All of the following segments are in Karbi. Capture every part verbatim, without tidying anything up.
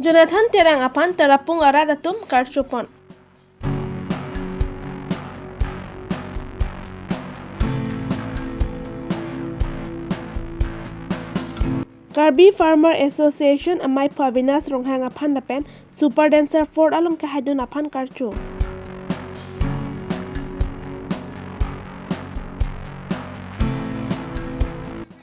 Jonathan Terang aphan Tarapung arat atum karchopon. Karbi Farmer Association amei phu Avinash Ronghang aphan lapen Super Dancer Fort along kehaidun aphan karcho.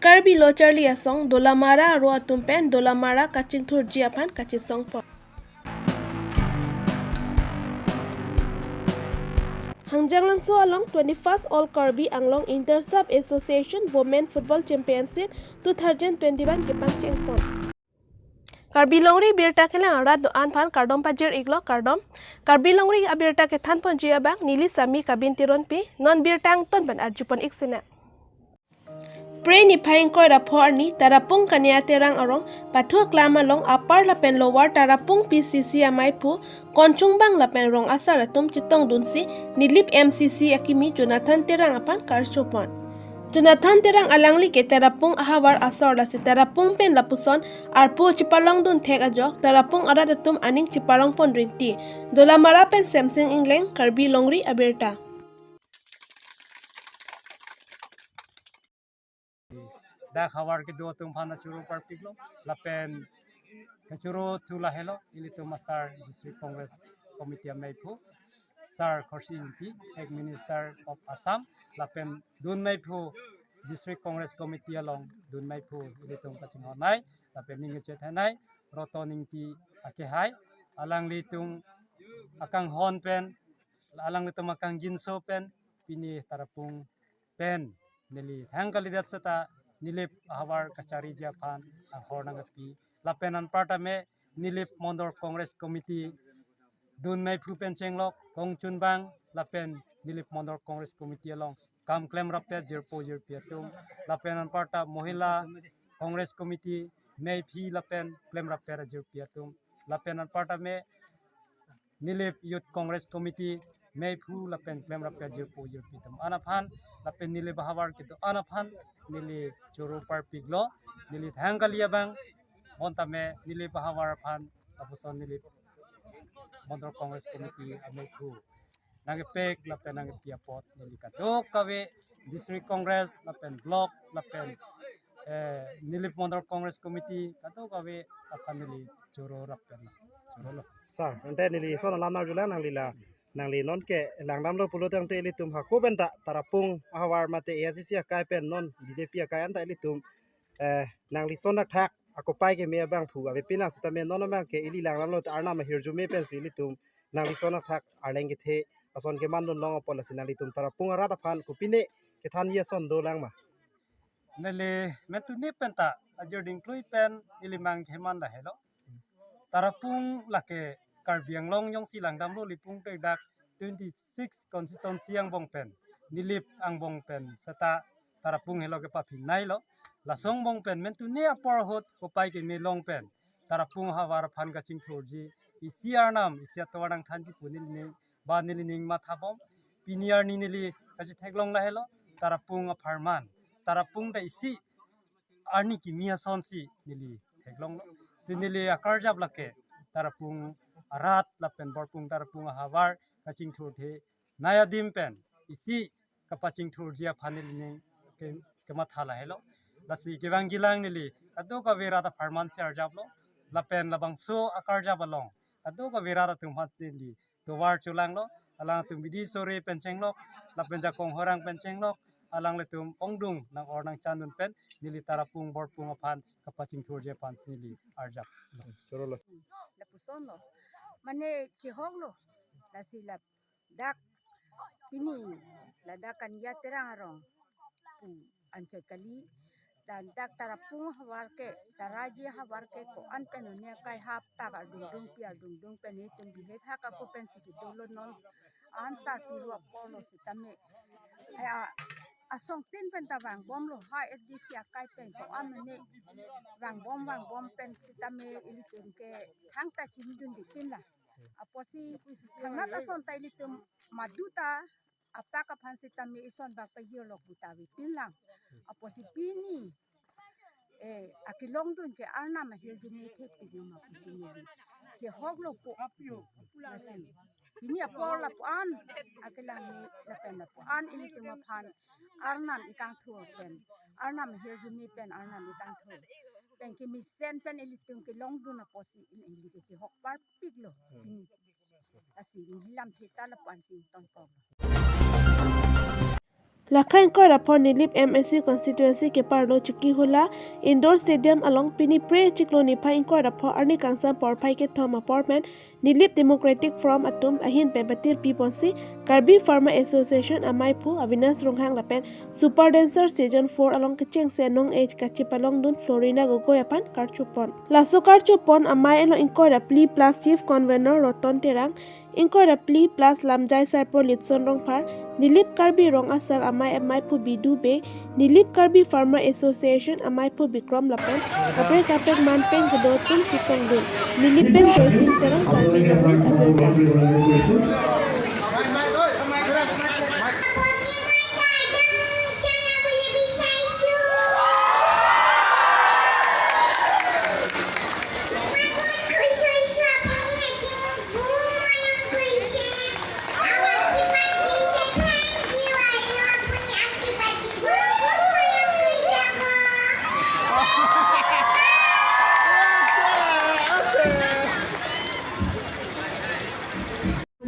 Karbi Lo Charli Asong Dolamara aro atum pen Dolamara kachingthurji aphan kachesongpon. Hangjanglangso along twenty-first All Karbi Anglong Inter Sub Association Women Football Championship two thousand twenty-one kepangchengpon. Karbi Longri birta kelang arat do-an aphan kardom pajir-iklo, kardom. Karbi Longri abirta kethanponji abang neli Sami Kabin Teronpi, non birta angton pen arjupon-ik sinang. Phre niphai ingkoi ra pho arni Tarapung Kania Terang arong pathu aklam along Upper lapen Lower Tarapung P C C amei phu, konchungbang lapen rong asar atum chetongdunsi Nilip M C C akimi Jonathan Terang aphan karchopon. Jonathan Terang alangli ke Tarapung ahavar asor lasi Tarapung pen lapuson arpu chepalongdun thek ajok Tarapung arat atum aning cheparongpon rinti. Dolamara pen Semsing Ingleng, Karbi Longri abirta. Dak havar kedo atum aphan choro parpiklo, lapen kachoro thu lahelo, ilitum asar District Congress Committee amei phu, Sar Khorsing Engti, ex Minister of Assam, lapen dun mei phu District Congress Committee along dun mei phu ilitum kachinghon nei, lapen ning kechethan nei, Roton Engti akehai, alanglitum akanghon pen, alanglitum akangjinso pen, pini Tarapung pen neli thang kalidet seta Nilip ahavar kachariji aphan ahor nangpi. Lapen anparta me Nilip Mondol Congress Committee dun mei phu pen chenglok kongchunbang lapen Nilip Mondol Congress Committee along kam klemrap pen jirpo jirpi atum. Lapen anparta Mohila Congress Committee mei phi lapen klemrap pen jirpi atum. Lapen anparta me Nilip Youth Congress Committee mei phu lapen klemrap pen jirpo jirpi atum an aphan, lapen Nilip ahavar kedo an aphan neli choro parpiklo, neli thang kali abang, bonta me Nilip ahavar aphan, lapuson Nilip Mondol Congress Committee amei phu nangkepek lapen nangkepi apot neli kadokave District Congress lapen Block lapen, eh, Nilip Mondol Congress Committee kadokave aphan neli choro rap pen chorolo. Sir, ante neli son alam arjulang nangli la, nangli non ke langdamlo pulo tangte ilitum hako pen ta Tarapung ahavar mate A I C C akai pen non B J P akai anta ilitum, eh, nangli son athak akopai keme abang phu avepin lang sitame non abang ke ili langdamlo ta Arnam ahirjume pensi ilitum nangli son athak arleng kethe ason kemandun long apot lasi nanglitum Tarapung arat aphan kopine kethanji ason dolang ma? Neli mentuni penta ajir dingklui pen ili mang keman lahelo. Tarapung lake Karbi Anglong jongsi langdamlo lipung te dak twenty-six constituency angbong pen, Nilip angbong pen seta Tarapung helo kepaphinei lo. Lason angbong pen mentuni apor ahut kopai keme long pen Tarapung ahavar aphan kachingthurji isi Arnam isi atovar nangthanji pu nelining ba nelining mathabom. Pini arni neli kachitheklong lahelo, Tarapung apharman, Tarapung ta isi arni kimi asonsi neli theklonglo. Si neli akarjap lake Tarapung arat lapen Borpung Tarapung ahavar kachingthurthe nai adim pen isi kapachingthurji aphan nelining ke, kematha lahelo. Lasi kevang gilang neli kadokave rat apharman si arjaplo. Lapen labangso akarjap along kadokave rat atum aphan neli tovar cholanglo. Alangtum bidi sore pen chenglok, lapen jakong horang pen chenglok, alanglitum ongdung nang-or nangchandun pen neli Tarapung Borpung aphan kapachingthurji aphan si neli arjap. Chorolo. Lapuson lo. Mane chihok lo. Lasi ladak pini ladak Kania Terang arong pu anchot kali. Dan dak Tarapung ahavar ke, Taraji ahavar ke ko-an pen unia kai hapak ardungdung pi ardungdung pen itum bihet hak ako pensi kedolo non ansar tiru apor lo sitame. Aya asong tin pen ta vangbomlo ha F D C akai pen ko-an ne vangbom vangbom pen sitame ilitum ke thangta chimdun dipin la. Apotsi thangnat ason ta ilitum madu ta apak aphan sitame ison bak pajirlok pu ta avepin lang. Apotsi pini, eh, akelongdun ke Arnam ahirjume thekpik nang ma pusi neli chehoklo pu. Lasi pini apor lapu-an, akelang ni lapen lapu-an ilitum aphan Arnam ikangthur pen, Arnam ahirjume pen, Arnam ikangthur pen kemesen pen ilitum kelongdun apotsi ili kechehok parpiklo. Hmm. Lasi ili lamthe ta lapu-an si ingtonkok. Lake ingkoi ra pho Nilip M A C constituency keparlo Chokihola Indoor Stadium along pini Phre chiklo niphai ingkoi ra pho arni kangsam porphai kethom apor pen Nilip Democratic Forum atum ahin pen patirpi ponsi Karbi Farmer Association amaiphu Avinash Ronghang lapen Super Dancer Season four along kechengsi anong-e kachepalongdun Florina Gogoi aphan karchupon. Laso karchupon amei along ingkoi ra phli plus Chief Convener Roton Terang, ingkoi ra phli plus Lamjai Sarpo Litson Rongphar, Nilip Karbi Rong Asar amei amaiphu Bidu Bey, Nilip Karbi Farmer Association amaiphu Bikrom lapen kaprek kaprek man pen kedo atum chetongdun. Nilip pen Joysing Terang, Karbi Anglong, Aberta.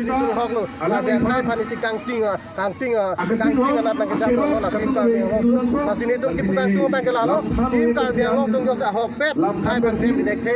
Sini tum hok lo, lapen akhai aphan isi kangting, ah, kangting, ah, kangting anat nangkejapon lo, lapen kangting lo. Lasi nelitum kipu kangtung abang ke lalo, Team Karbi Anglong atum jongsi ahokpet akhai aphan si pithekthe,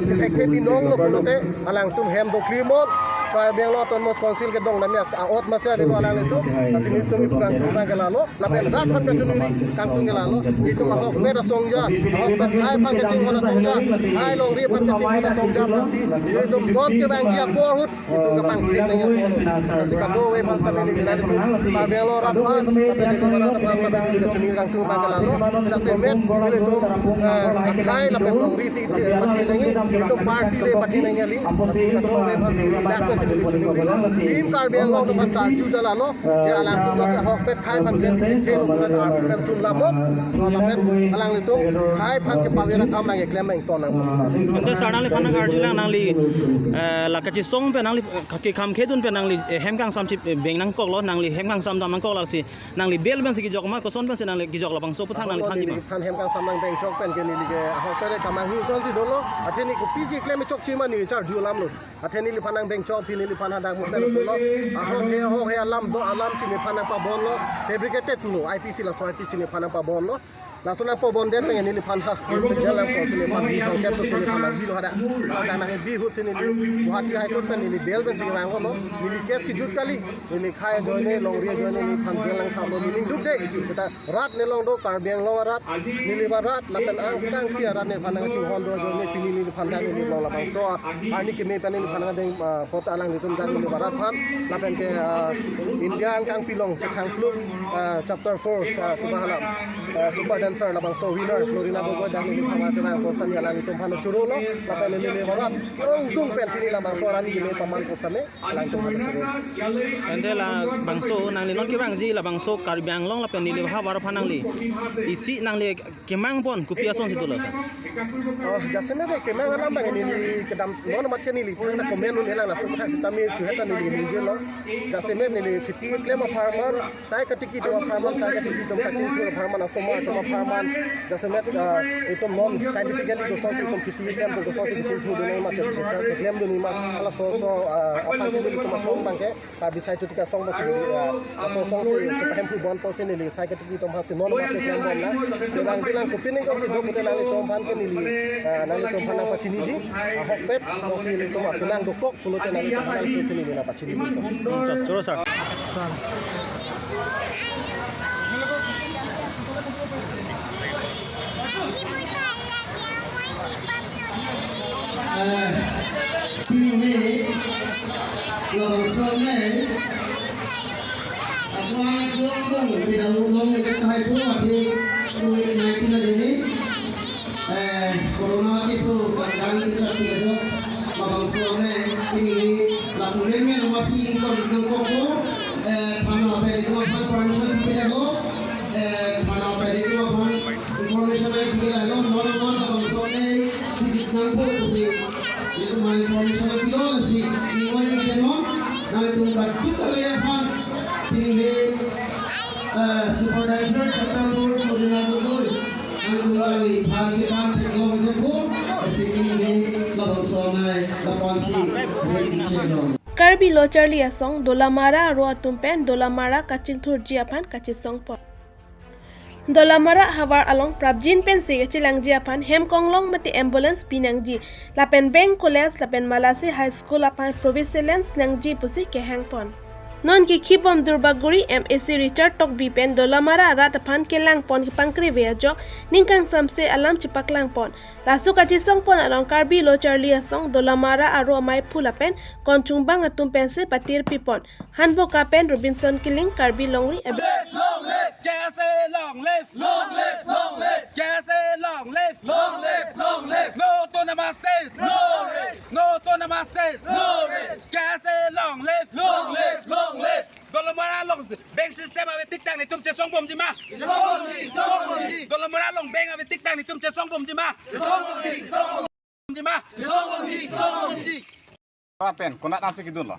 pithekthe binong lo pulote, alangtum hem doklimon, Karbi Anglong Autonomous Council kedong dam ya, a-ot masi ave lo alanglitum. Lasi nelitum kipu kangtung abang ke lalo, lapen rat aphan kachiniri kangtung ke lalo, itum ahokpet asongja, ahokpet akhai aphan kachinghon asongja, akhai longri aphan kachinghon asongja aphansi, itum non kevangji apor ahut itum kapangthek nangji apor. Lasi kadokave aphan sitame neli nelitum Karbi Anglong rat aphan, lapen nelitum rat aphan sitame neli kachiniri kangtung abang ke lalo. Jasemet nelitum, eh, akhai lapen longri si iti pathe nangji, itum party le pathe nangji kali. Lasi kadokave aphan sitame dak aphan si neli chiniri lo. Team Karbi Anglong atum aphan karju ta lalo. Ke alangtum jongsi ahokpet akhai aphan jen si thelo pulote argument sum lamon. Lapen alanglitum akhai aphan kepavir akam abang keklem abang ingtonnang. Ante sir nangliphan nang arjulang nangli, eh, la kachesong pen nangli, eh, kake kam khedun pen nangli, eh, hem kangsam chip, eh, beng nangkoklo, nangli hem kangsam dam nangkok lasi nangli bel pensi kejok ma, koson pensi nangli kejok labangso aputhak nangli thanji ma? Neliphan hem kangsam nang beng chok pen ke neli ke ahokpet kamanghu asonsi dolo. Athe ne kopisi klem chokche ma ne charju alam lo. Athe neliphan nang beng chok aphi neliphan hadak mo pen pulo. Ahokhe, ahokhe alam do alam si neliphan nang pabonlo. Fabricated pulo, I P C laso I P C neliphan nang pabonlo. Laso nang pabon den pen neliphan ha. Jalan ko si neliphan bi thong kep so si neliphan nang bilo hadak. Hadak nang bi ahut si neli Guwahati High Court pen neli bel pensi kevang lo. Neli case kejut kali. Neli akhai ajoine, longri ajoine neliphan jalan thaplo, neli ning duk de. Seta rat nelong do, Karbi Anglong arat, neli arat, lapen angkangpi arat neliphan nang chinghon do ajoine pini neliphan dak neli long labangso arni keme pen neliphan nang deng, ah, pot alanglitum dak neli arat aphan, lapen ke, ah, India angkangpi along chethang pluk, ah, chapter four, ah, keba hala, ah, Super Dancer labangso winner Florina Gogoi dak neliphan nang kevang kosan alanglitum aphan churolo, lapen neli arat ke-ongdung pen pini labangso arni keme paman kosame alangtum aphan choro. Ante labangso nangli non kevangji labangso Karbi Anglong lapen Nilip ahavar aphan nangli isi nangli kemang pon kopi asonsi dolo, sir? Oh, jasemet kemang alam abang neli kedam non amat ke neli thangta comment un-elang laso aputhak sitame chuheta neli ningjelo. Jasemet neli kheti keklem apharman, sai katiki atum apharman, sai katiki atum kachingthur apharman, asomar atum apharman, jasemet, ah, itum non scientifically kosonsi itum kheti keklem atum kosonsi kachingthurdun nangji ma, keklemdun nangji ma, halaso aso, ah, aphansi nelitum asong abang ke, Karbi Sai Chuti Asong abangsi neli, ah, aso asongsi chepahemphu bon ponsi neli sai katiki atum aphansi non amat keklem bomnang. Kevangji alang kopine jongsi do pute nanglitum aphan ke neli, ah, nanglitum aphan nangpachiniji, ahokpet jongsi nelitum akenang dokok pulote nanglitum aphan si neli nangpachini. Chas, choro, sir. Sir. Eh, pini labangso amei, ako ang ajo pong pidalong ni kathai po ati covid nineteen ajoine. Eh, corona keso pangdang kechak pidalong labangso amei, pini lapu menmen amatsi ingkoi ingkoi ko, eh, thana pedi ko aphan permission pidalong, eh, thana pedi ko aphan information ai pidalong, non non labangso amei, pidit nangpo pusi. Itu main information Karbi Lo Charli Asong Dolamara aro atum pen Dolamara kachingthurji aphan kachesongpon. Dolamara havar along prapjin pensi kachelangji aphan hem konglong mate ambulance pinangji, lapen bank, college lapen Malasi High School aphan provisional nangji pusi kehangpon. Non kekhibom Duarbagori M A C Richard Tokbi pen Dolamara arat aphan kelangpon kepangkreve ajok ning kangsamse alam chepaklangpon. Laso kachesongpon along Karbi Lo Charli Asong Dolamara aro amei aphu lapen konchungbang atum pensi patir pipon. Hanboka pen Robinson Killing, Karbi Longri Abe. Long live! K S A long live! Long live! Long live! K S A long live! Long live! Long live! No autonomous state! No rest! No autonomous state! No rest! K S A long live! Long live! Long live! Dolamara along bank system ave tik tang netum chesongbomji ma? Chesongbomji, chesongbomji. Dolamara along bank ave tik tang netum chesongbomji ma? Chesongbomji, chesongbomji. Bomji ma? Chesongbomji, chesongbomji. Arat pen konat ansi kedun lo?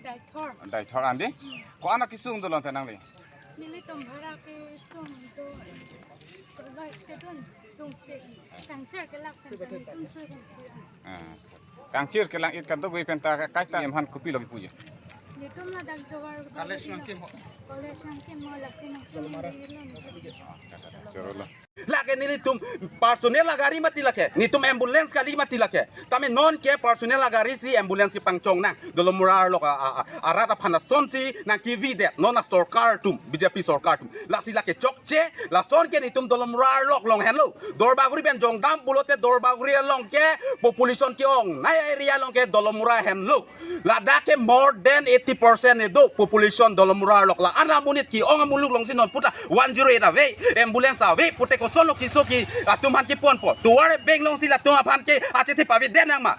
Daithor. Daithor andi? Ko-an akesung do lo te nangli? Nelitum bhara kesung do, college kedun sungpik, kangchir kelak pen netum sungpik. Ah. Kangchir kelang-it kadokave pen ta kaita em aphan kopilo kipuji? Netum ladak Duarbagori. College nangkimo. College nangkimo, lasi nangchini di lo netum. Choro lo. Lake nelitum personal agari mati lake. Netum ambulance kali mati lake. Tame non ke personal agari si ambulance kepangchong nang. Dolamara arlo a, a, a, arat aphan asonsi nangkevidet. Non asorkar atum, B J P sorkar atum. Lasi lake chokche, lason ke netum Dolamara arlo along henlo. Duarbagori pen jongdam pulote Duarbagori along ke population ke-ongnei area along ke Dolamara henlo. Ladak ke more than eighty percent kedo population Dolamara arlo. La-an amonit ke-ong amuluk alongsi non puta one zero eight ave, ambulance ave, pute kosonlo keso ke atum aphan keponpo. Tovar bank alongsi latum aphan ke achethe pavedet nang ma?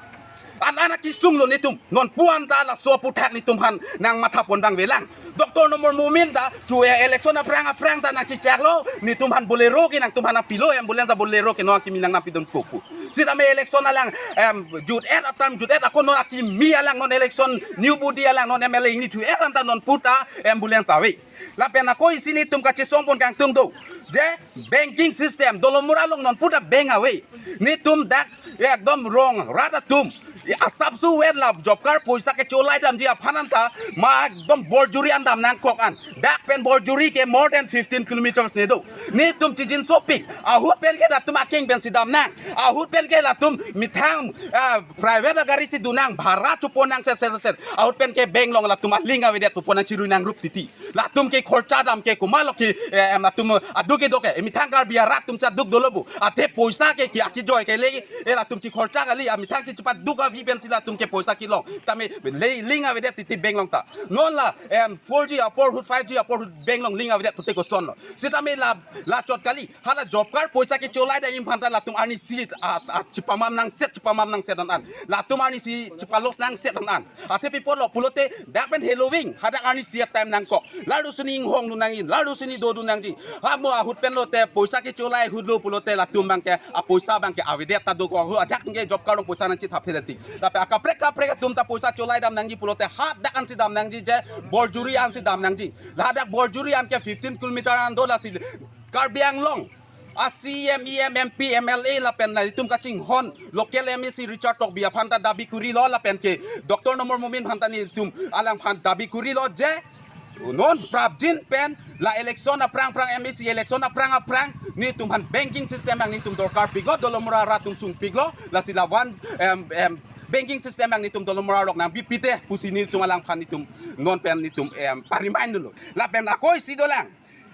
An-an akesung lo netum. Non pu-an ta laso aputhak netum aphan nangmatha pon vangvelang. Doctor Numal Momin ta chu e election aphrang aphrang ta nangchechaklo, netum aphan Bolero ke nangtum aphan nangpilo, ambulance a-Bolero ke non akimi nang nangpidun pupu. Sitame election alang, em, jut-et atam jut-et ako non akimi alang non election new body alang non M L A ingni thu-et anta non puta ambulance ave. Lapen ako isi netum kachesongpon kangtung do. Je banking system, Dolamara along non puta bank ave. Netum dak ekdom wrong, rat atum. Asapso vet la job card poisa kecholai damji aphan anta, ma ekdom Borjuri an dam nangkok an. Dak pen Borjuri ke more than fifteen kilometers kedo. Netum chijinsopik. Ahut pen ke latum akeng pensi dam nang. Ahut pen ke latum methang, ah, private agari si dun nang, bhara chopon nang set set set. Ahut pen ke bank along latum aling avedet, chopon nang, chirui nang rup titi. Latum ke khorcha dam ke komatlo ke, eh, em, latum aduk kedo ke, eh, methang Karbi arat atum si aduk dolo bo. Athe poisa ke, ke akejoi ke le, eh, latum ke khorcha kali, ah, methang ke chepaduk avi pensi latum ke poisa kelong. Tame le, ling avedet titi bank along ta. Non la, em, four G apor ahut, five G apor ahut bank along ling avedet pute kosonlo. Sitame la, la chot kali, hala job card poisa kecholai damji aphan ta latum arnisi, ah, ah, chepamam nangset, chepamam nangset an an. Latum arnisi chepalos nangset an an. Athe pi apotlo pulote dak pen heloving, hadak arnisi a-time nangkok. Lardu suni inghong dun nangji, lardu suni dodun nangji. Ha mo ahut pen lote poisa kecholai ahut lo pulote latum abang ke, apoisa abang ke avedet ta dokok, ahut ajak ke job card along poisa nangchethap thedet ti. Lapen akaprek kaprek atum ta poisa cholai dam nangji pulote hadak ansi dam nangji, je Borjuri ansi dam nangji. Ladak Borjuri an ke fifteen kilometer an do, lasi Karbi Anglong a-C E M, E M, M P, M L A lapen nelitum kachinghon local M A C Richard Tokbi aphan ta dabi kurilo, lapen ke Doctor Numal Momin aphan ta nelitum alangphan dabi kurilo je non prapjin pen la election aphrang aphrang, M A C election aphrang aphrang netum aphan banking system abang netum dorkar piklo, Dolamara arat atum sungpiklo, lasi la one, em, em, banking system abang netum Dolamara arlo nangbi pite pusi netum alangphan netum non pen netum, em, pa-remind dunlo. Lapen ako isi dolang.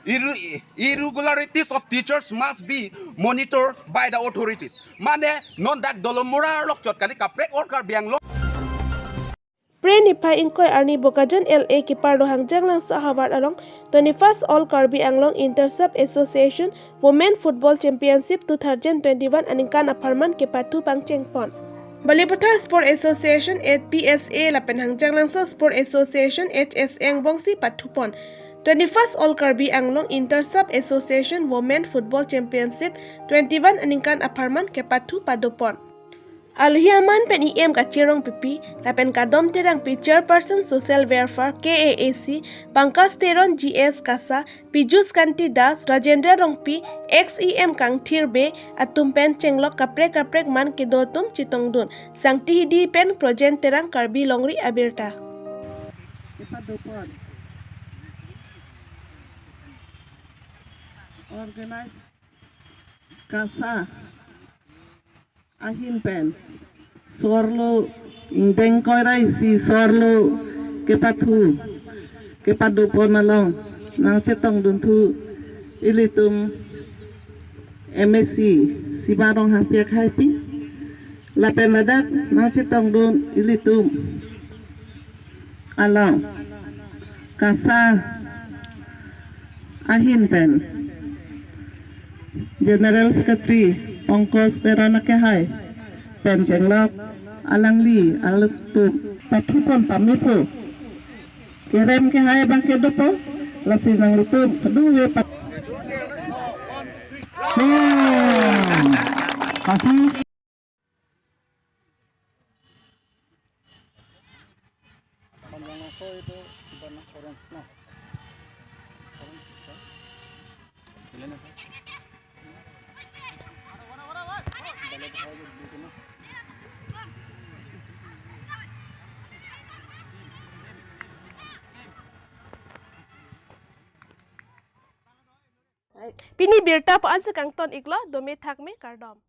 Irre-, irregularities of teachers must be monitored by the authorities. Mane non dak Dolamara arlo chot kali, kaprek or Karbi Anglong. Phre niphai ingkoi arni Bokajan L A keparlo Hanjanglangso ahavar along twenty-first All Karbi Anglong Inter Sub Association Women Football Championship two thousand twenty-one aningkan apharman kepathu pangchengpon. Balipathar Sport Association, H P S A, lapen Hanjanglangso Sport Association, H S A, angbongsi pathupon. Twenty-first All Karbi Anglong Inter Sub Association Women Football Championship twenty-one aningkan apharman kepathu padopon. Alohi aman pen E M Kache Rongpipi, lapen Kadom Terangpi, Chairperson Social Welfare K A A C, Pankaj Teron, G S Kasa, Piyush Kanti Das, Rajendra Rongpi, ex E M Kangthir Bey atum pen chenglok kaprek kaprek man kedo atum chetongdun. Sangti Hidi pen Projen Terang, Karbi Longri Abirta. Kita dopon. Organize Kasa ahin pen so-arlo ingdeng koi ra isi so-arlo kepathu kepadopon along nangchetongdunthu ilitum M A C Siba Ronghangpi akhaipi, lapen ladak nangchetongdun ilitum along Kasa ahin pen General Secretary Pankaj Teron akehai pen chenglok alangli alutum pathupon pamepho. Kerem kehai abang kedopo, lasi nanglitum kedo-ve pat. Hmm. Kasih. Abang yang masuk itu, ibaratnya orange, nah. Orange, kan? Gila, nah. Balik aja dulu, nah. Pini birta pu ansi kangton iklo, dome thakme, kardom.